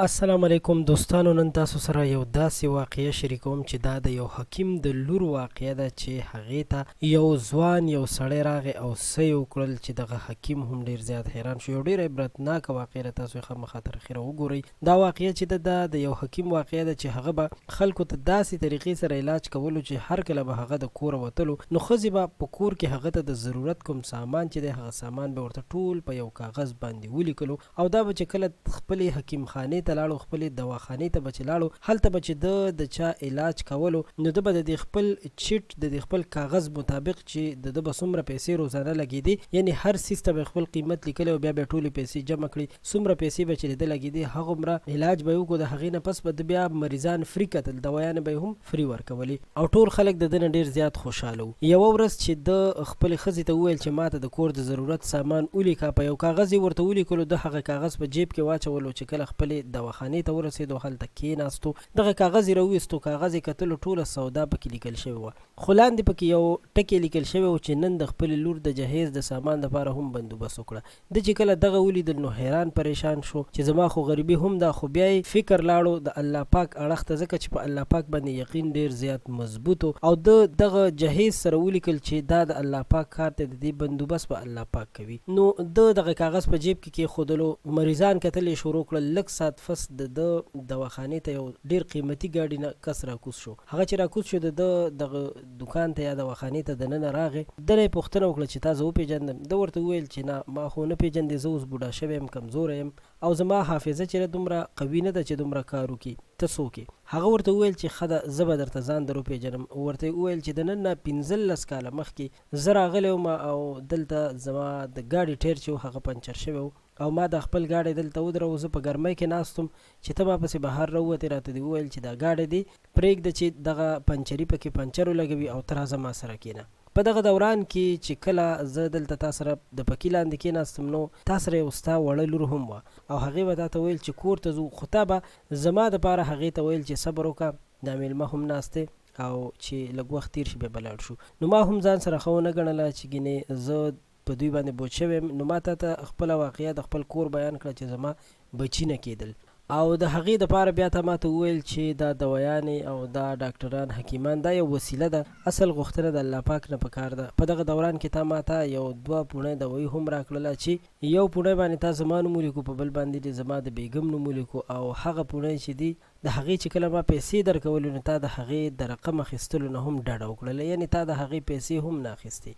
السلام علیکم دوستانو نن تاسو سره یو داسې واقعه شریکوم چې دا د یو حکیم د لور واقعه ده چې هغې ته یو ځوان یو سړی راغی او څه یې وکړل چې دغه حکیم هم ډیر زیات حیران شو. یو ډیره عبرتناکه واقعه ده، تاسو یې خامخا تر اخره وګورئ. دا واقعه چې ده دا د یو حکیم واقعه ده چې هغه به خلکو ته داسې طریقې سره علاج کولو چې هر کله به هغه د کوره وتلو نو ښځې به په کور کې هغه ته د ضرورت کوم سامان چې دی هغه سامان به ورته ټول په یو کاغذ باندې ولیکلو او دا به چې کله خپلې حکیم خانې ته لاړو، خپلې دواخانې ته به چې لاړو، هلته به چې ده د چا علاج کولو، نو ده به د دې خپل چټ، د دې خپل کاغذ مطابق چې د ده به څومره پیسې روزانه لګېدې، یعنې هر څیز ته به یې خپل قیمت لیکلی او بیا به یې ټولې پیسې جمع کړې، څومره پیسې به چې د ده لګېدې، هغومره علاج به یې وکړو، د هغې نه پس به ده بیا مریضان فري کتل، دوایانې به یې هم فري ورکولې او ټول خلک د ده نه ډېر زیات خوشحاله وو. یوه ورځ چې ده خپلې ښځې ته وویل چې ماته د کور د ضرورت سامان ولیکه، په یو کاغذ یې ورته ولیکلو، ده هغه کاغذ په جیب کې واچولو، چې کله خپلې دواخانې ته ورسېدو هلته کېناستو، دغه کاغذ یې راوویستو، کاغذ یې کتلو ټوله سودا پکې لیکل شوې وه، خو لاندې پکې یو ټکی لیکل شوی و چې نن د خپلې لور د جهېز د سامان لپاره هم بندوبست وکړه. ده چې کله دغه ولیدل نو حیران پریشان شو چې زما خو غریبي هم ده، خو بیا یې فکر لاړو د الله پاک اړخ ته، ځکه چې په الله پاک باندې یقین ډیر زیات مضبوط و او ده دغه جهیز سره ولیکل چې دا د الله پاک کار دی، د دې بندوبست به الله پاک کوي. نو ده دغه کاغذ په جیب کې کیښودلو، مریضان کتل یې شروع کړل، لږ ساعت فس د ده دواخانې ته یو ډیر قیمتي ګاډي نه کس راکوز شو، هغه چې راکوز شو د ده دغه دوکان ته یا دواخانې ته دننه راغی، ده نه یې پوښتنه وکړه چې تا زه وپېژندم؟ ده ورته وویل چې نه ما خو ونه پېژندې، زه اوس بوډا شوی یم، کمزوری یم او زما حافظه چې ده دومره قوي نه ده چې دومره کار وکړي، ته څوک یې؟ هغه ورته وویل چې ښه ده زه به درته ځان در وپېژنم، ورته یې وویل چې د نن نه 15 کاله مخکې زه راغلی وم او دلته زما د ګاډي ټیر چې و هغه پنچر شوی و او ما دا خپل ګاډی دلته ودراوه، زه په ګرمۍ کې ناست وم چې ته ما پسې بهر راووتې، راته دې وویل چې دا ګاډی دې پرېږده چې دغه پنچري پکې پنچر ولګوي او ته راځه ما سره کېنه. په دغه دوران کې چې کله زه دلته تا سره د پکي لاندې کېناستم نو تا سره یو ستا وړه لور هم وه او هغې به تاته ویل چې کور ته ځو، خو تا به زما دپاره هغې ته ویل چې صبر وکړه دا مېلمه هم ناست دی او چې لږ وخت تېر شي بیا به لاړ شو. نو ما هم ځان سره ښه ونه ګڼله چې ګینې زه په دوی باندې بوج شوی یم، نو ما تاته خپله واقعه د خپل کور بیان کړه چې زما بچي نه کېدل او د هغې د پاره بیا تا ماته وویل چې دا دوایانې او دا ډاکټران حکیمان دا یو وسیله ده، اصل غوښتنه د الله پاک نه پکار ده. په دغه دوران کې تا ماته یو دوه پوڼی دوایي هم راکړله چې یو پوڼی باندې تا زما نوم ولیکو، په بل باندې دې زما د بیګم نوم ولیکو او هغه پوڼی چې دي د هغې چې کله ما پیسې درکولې نو تا د هغې د رقم اخیستلو نه هم ډډه وکړله، یعنې تا د هغې پیسې هم نه اخیستې.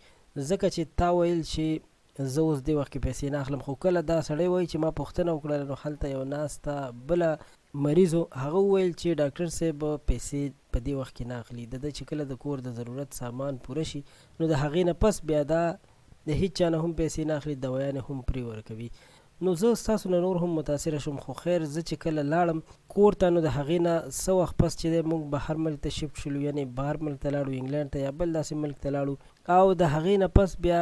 ځکه چې تا ویل چې زه اوس دې وخت کې پیسې نه اخلم، خو کله دا سړی وایي چې ما پوښتنه وکړله نو هلته یو ناسته بله مریض و هغه وویل چې ډاکټر صاحب پیسې په دې وخت کې نه اخلي، د ده چې کله د کور د ضرورت سامان پوره شي نو د هغې نه پس بیا دا د هیچا نه هم پیسې نه اخلي، دوایانې هم پرې ورکوي. نو زه ستاسو نه نور هم متاثره شوم، خو خیر زه چې کله لاړم کور ته نو د هغې نه څه وخت پس چې دی موږ بهر ملک ته شفټ شولو، یعنې بهر ملک ته لاړو، انګلینډ ته یا بل داسې ملک ته لاړو او د هغې نه پس بیا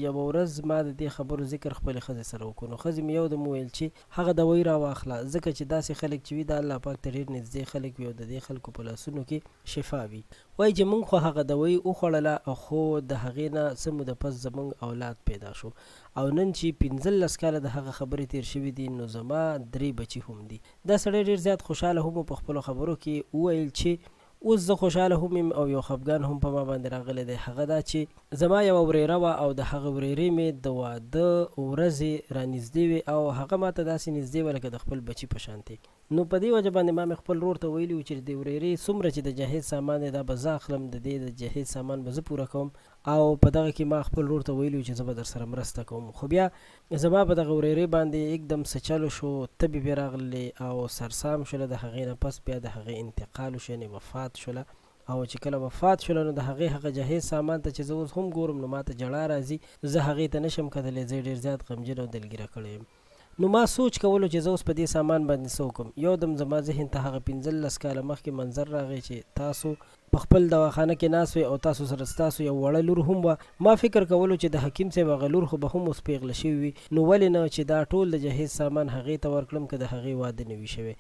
یوه ورځ ما د دې خبرو ذکر خپلې ښځې سره وکړو، نو ښځې مې یو دم وویل چې هغه دوایي راواخله، ځکه چې داسې خلک چې وي دا الله پاک ته ډېر نږدې خلک وي او د دې خلکو په لاسونو کې شفا وي. وایي چې موږ خو هغه دوایي وخوړله خو د هغې نه څه موده پس زموږ اولاد پیدا شو او نن چی 15 کاله د هغه خبری تیر شوی دی نو زما دری بچی هم دی. دا سړی ډیر زیات خوشحاله هم و په خپلو خبرو کی وویل چی اوس زه خوشحاله هم یم او یو خفګان هم په ما باندی راغلی دی هغه دا چی زما یوه وریره وه او د هغه وریری می د واده ورځی رانږدې وی او هغه ماته داسی نږدې وه لکه د خپل بچی په شانتی. نو په دې وجه باندې ما مې خپل ورور ته ویلي وو چې د دې ورېرې څومره چې د جهېز سامان دی دا به زه اخلم، د دې د جهېز سامان به زه پوره کوم او په دغه کې ما خپل ورور ته ویلي وو چې زه به درسره مرسته کوم. خو بیا زما په دغه ورېرې باندې یکدم څه چل وشو، تبې پرې راغللې او سرسام شوله، د هغې نه پس بیا د هغې انتقال وشو یعنې وفات شوله او چې کله وفات شوله نو د هغې هغه جهېز سامان ته چې زه اوس هم ګورم نو ماته ژړا راځي، زه هغې ته نه شم کتلی، زه یې ډېر زیات غمجن او دلګیره کړی یم. نو ما سوچ کولو چې زه اوس په دې سامان باندې څه وکړم؟ یو دم زما ذهن ته هغه 15 کاله مخکې منظر راغی چې تاسو په خپل دواخانه کې ناست وئ او تاسو سره ستاسو یو وړه لور هم وه. ما فکر کولو چې د حکیم صاحب هغه لور خو به هم اوس پیغله شوې وي، نو ولې نه چې دا ټول د جهیز سامان هغې ته ورکړم که د هغې واده نه وي شوی.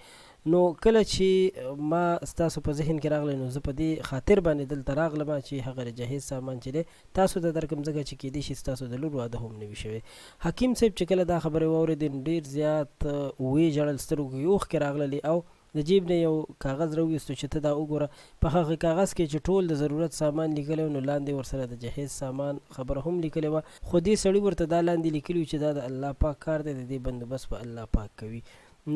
نو کله چې ما ستاسو په ذهن کې راغلی نو زه په دې خاطر باندې دلته راغلم چې هغه د جهیز سامان چې دی تاسو ته درکړم، ځکه چې کیدای شي ستاسو د لور واده هم نه وي شوی. حکیم صاحب چې کله دا خبرې واورېدې نو ډېر زیات ویې ژړل، سترګو کې اوښکې راغللې او د جیب نه یو کاغذ راوویستو چې ته دا وګوره. په هغه کاغذ کې چې ټول د ضرورت سامان لیکلی و نو لاندې ورسره د جهیز سامان خبره هم لیکلې وه، خو دې سړي ورته دا لاندې لیکلي وو چې دا د الله پاک کار دی، د دې بندوبست به الله پاک کوي.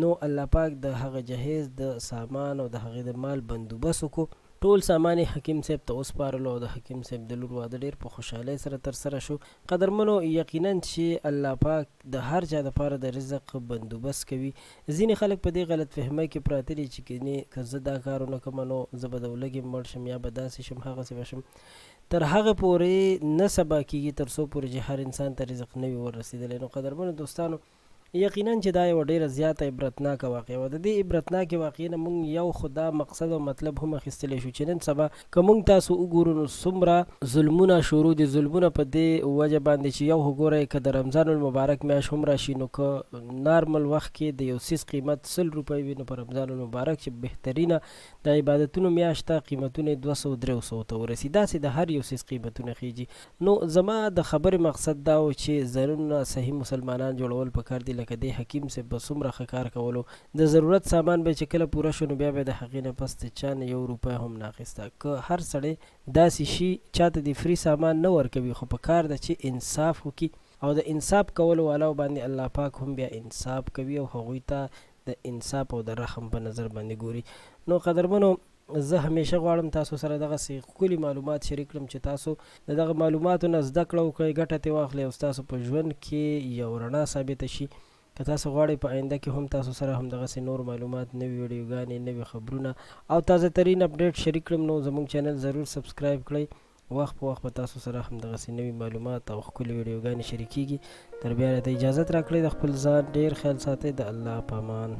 نو الله پاک د هغه جهیز د سامان او د هغې د مال بندوبست وکړو. ټول سامان یې حکیم صاحب ته وسپارلو او د حکیم صاحب د لور واده ډېر په خوشحالۍ سره ترسره شو. قدرمنو! یقینا چې الله پاک د هر چا دپاره د رزق بندوبست کوي. ځینې خلک په دې غلط فهمۍ کې پراته دي چې ګنې که زه دا کار ونه کړم نو زه به د ولږې مړ شم یا به داسې شم هغسې به شم. تر هغه پورې نه سبا کېږي تر څو پورې چې هر انسان ته رزق نه وي وررسېدلی. نو قدرمنو دوستانو! یقینا چې دا یوه ډیره زیاته عبرتناکه واقعه وه. د دې عبرتناکې واقعې نه مونږ یو خو دا مقصد او مطلب هم اخیستلی شو چې نن سبا که مونږ تاسو وګورو نو څومره ظلمونه شروع دي، ظلمونه په دې وجه باندې چې یو خو ګورئ که د رمضان المبارک میاشت هم راشي نو که نارمل وخت کې د یو څیز قیمت 100 روپۍ وي نو په رمضان المبارک چې بهترینه د عبادتونو میاشت ده قیمتونه یې 200 دریو سوو ته ورسي، داسې د هر یو څیز قیمتونه خیژي. نو زما د خبرې مقصد دا و چې ځانونه نه صحیح مسلمانان جوړول پکار دي، لکه دې حکیم صیب به څومره ښه کار کولو، د ضرورت سامان به یې چې کله پوره شو نو بیا به یې د هغې نه پس د چا نه یو روپۍ هم نه اخیسته. که هر سړی داسې شي چاته دې فري سامان نه ورکوي خو پکار ده چې انصاف وکړي او د انصاف کولو والاو باندې الله پاک هم بیا انصاف کوي او هغوی ته د انصاف او د رحم په نظر باندې ګوري. نو قدرمنو! زه همیشه غواړم تاسو سره دغسې ښکلي معلومات شریک کړم چې تاسو د دغه معلوماتو نه زده کړه وکړئ، ګټه ترې واخلئ او ستاسو په ژوند کې یو رڼا ثابته شي. که تاسو غواړئ په آینده کې هم تاسو سره همدغسې نور معلومات، نوې ویډیوګانې، نوي خبرونه او تازه ترین اپډیټ شریک کړم نو زموږ چینل ضرور سبسکرایب کړئ. وخت په وخت به تاسو سره همدغسې نوي معلومات او ښکلې ویډیوګانې شریکیږي. تر بیا راته اجازت راکړئ، د خپل ځان ډیر خیال ساتئ، د الله په امان.